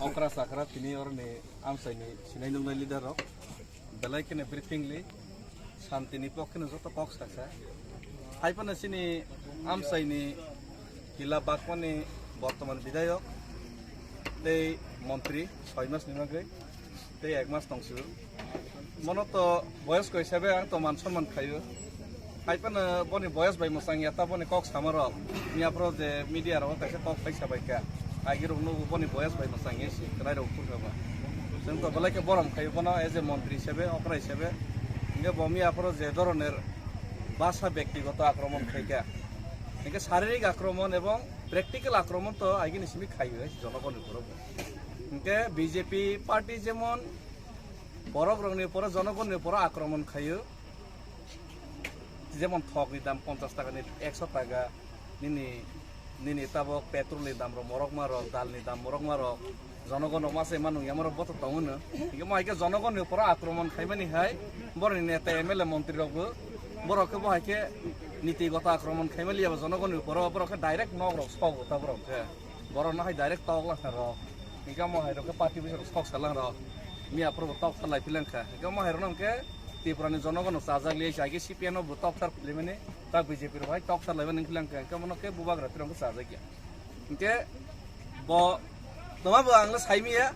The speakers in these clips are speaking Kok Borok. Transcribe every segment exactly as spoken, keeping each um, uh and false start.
Okra chakra tini oroni amchaini sinai nungnai leader rok belai kheno briefing li santini pokhe no joto kok sakha. Hai phano chini amchaini hila bakmani bortoman bidayok tei montri soi mas ni bagwi tei ek mas tongsu. Mono to boyosko hisabe ang to man sonman khaio. Hai phano boni boyos bai mwchang ya ta boni kok sama rok. Miya phoro je media rok kaisa kok paisa bai kha. Agi rok nugo boni boyos bai mwchang ya si khlai rok phur kha ba. Chwng to belai khe borom khaio bono as a montri hisabe, okra hisabe. Hingke bo miya phoro je doroner basa bektigoto akromon khai kha. Hingke saririk akromon ebong practical akromon to agi ni simi khaio jonogon ni borok. Hingke B J P party jemon borok rokni poro jonogon ni poro akromon khaio. Jemon thok ni dam ponchas taka ni ekso taka, nini, nini tabok petrol ni dam rok morok ma rok, dal ni dam morok ma rok, jonogon rok ma se ma nung ya ma rok bo to tongo no. Hingke mo hai khe jonogon ni poro akromon khaimani hai, borok ni neta M L A montri rok bo, borok khe bo hai khe niti goto akromon khaimani ya bo jonogon ni poro, borok khe direct nok rok sok ta borok khe. Borok no hai direct tok lang rok. Hingke mo hai rok khe party bisa sok salang rok. Miya phoro tok salai philang kha. Hingke mo hai rok no hingke Tripura ni jonogon no chajak liya chai khe C P M no bo tok sar phili mani. Ta B J P rok hai tok sar lai mani philang kha. Hingke mo no khe bubagra tirong khe chajak ya. Hingke bo toma bo ang no sai miya.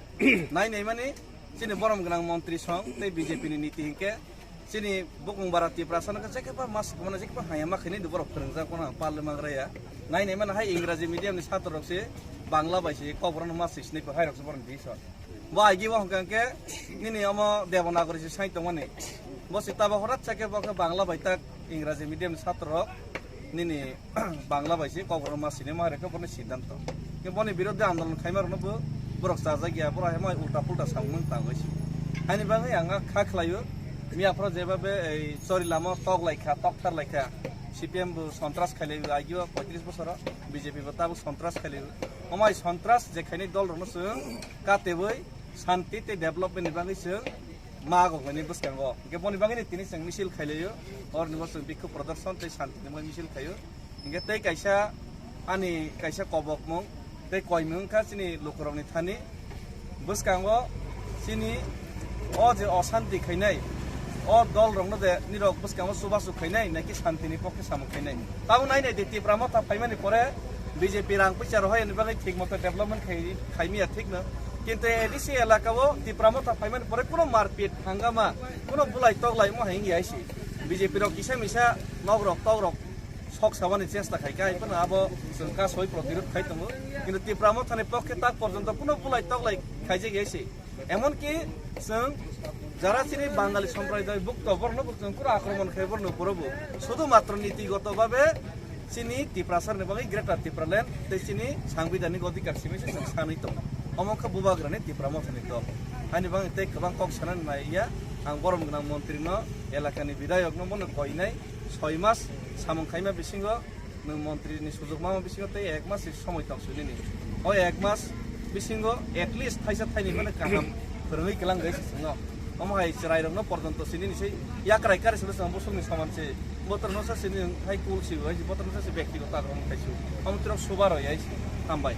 Nai nai mani chini borom gwnang montri song tei B J P ni niti hingke Chini bukung bara Tiprasa no khe jekhe ba mas kumana jekhe ba haya ma khainai borok phwrwngjak phano ang parle mangraya. Nai nai mano hai Ingraji medium ni satro rok se Bangla bai se kok borok no ma swi sinai hai rok se borok ni disa. Bo agi bo hwnkha khe nini omo Devanagari se sai tongmani. Bo se tabo horat sa khe bo khe Bangla bai tak Ingraji medium ni satro rok nini Bangla bai se kok borok ma sinai ma hai rok khe borok ni siddhanto. Khe boni birodhe andolon khaima rok no bo borok chajak ya borok hai ma ulta pulta samung tangwi se. Haini bagwi ang kha khlaio. Miya phoro jeba be ei chori lama tok lai kha, tok thar lai kha. C P M bo sontras khai lai agio poitris bosoro, B J P bo tabuk sontras khai lai. Omai sontras je khainai dol rokno chwng kateboi santi tei development ni bagwi chwng ma gogoni bwskango. Hingke boni bagwi ni tini chwng misil khai laio. Orni bo chwng bikhu prodorshon tei santi ni bagwi misil khaio. Hingke tei kaisa ani kaisa kobokmung tei koimung wngkha chini lukurokni thani bwskango chini o je osanti khainai, o dol rokno de nirok bwskango chubachu khainai, naki santini pokhe samung khainai. Tabuk nai nai di Tipra Motha phaimani pore B J P rang puisa rohoi ani bagwi thik moto development khai, khaimiya thik no. Kintu A D C elaka o Tipra Motha phaimani pore kuno marpit hangama, kuno bulai toklai mo hai wngya si. B J P rok kisa misa nok rok tok rok sok sabani chesta khai kha, hai phano abo chwng kasoi protirod khai tongo. Kintu Tipra Mothani pokhe tak porjonto kuno bulai toklai khaijak ya se. Emonki chwng jara chini Bangali sompradai bukto borokno bo chwng pura akromon khai borokno porobo. Sudhu matro nitigoto babe chini Tiprasarni bagwi Greater Tipraland tei chini sangbidhanik odhikar simi se chwng sanwi tongo. Omo khe bubagrani Tipra Mothani dol. Haini bagwi tei kwbang kok sanani nai ya, ang borom gwnang montrino, elakani bidhayokno bono koinai. Soi mas samung khaima bisingo nwng montri ni sujok mama bisingo tei ek mas somoi tong sui nini. O ek mas bisingo at least thaisa thaini mane kaham phwrwngwi kelang gai se chwngno. Omo hai chwrai rokno porjonto sini ni sei yakrai kari silo chwng bosong ni saman se. Botor no sa sini hai kul si bai botor no sa se bekti goto akrong khai su. Omo tirok subar oi ai hambai.